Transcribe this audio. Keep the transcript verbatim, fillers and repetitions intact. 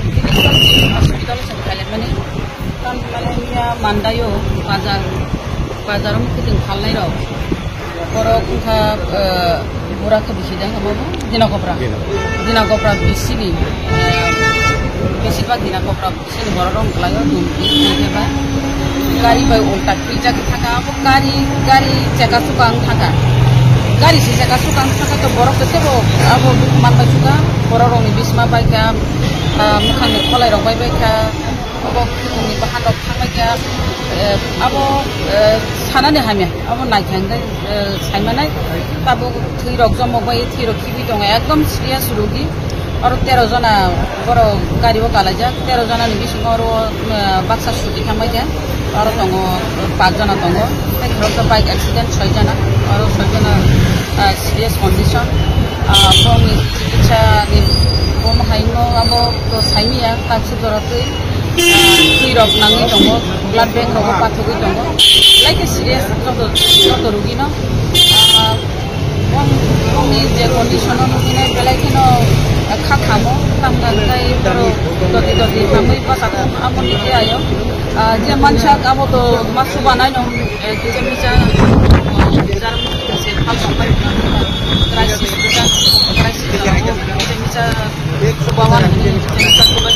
Hospital se khailaimani, tamni mane miya mandaio bazar, bazar mukhuting khalnairok. Borok wngkha, eh, bura khe bisi jang abo Dina Kopra. Dina Kopra. Dina Kopra bisini, eh, besibak Dina Kopra. Sini borok rok kwlaio, dum khe ba. Gari bai ulta khuijak thaka, abo gari, gari cheka sukang thaka. Gari se cheka sukang thaka to borok khe sebo abo duk man bai suka, borok rokni bisma bai kha, ah, mwkhangni kholai rok bai bai kha, abo khumungni bahan rok thang bai kha, eh, abo, eh, sanani hamya, abo naithang khe, eh, saimanai, tabuk thwi rok jomok bai thwi rok khibwi tongo, ekdom serious rogi. Oro tero jona borok gari o kalaijak, tero jona ni bisingo oro, uh, baksa suti thangbai kha, oro tongo, uh, pas jona tongo, tei khoroksa bike accident soi jona, oro soi jona, uh, serious condition, uh, bongni chikitsa ni bomo hai no abo to saimiya, taksi jora twi, uh, twi rok nangwi tongo, blood bank rogo pathogwi tongo, belai khe serious joto, joto rogi no, uh, Bong, bongni je condition o nukhinai belai kheno, eh, kha khamo, tamni hwnkhe borok doti doti hamwi bwsakhe amoni khe ayo. Ah, je mansak abo to ma subanai no, eh, kisa misa, eh, jar se phal tongbai, crisis, crisis, crisis, kisa misa, subawan, kisa misa,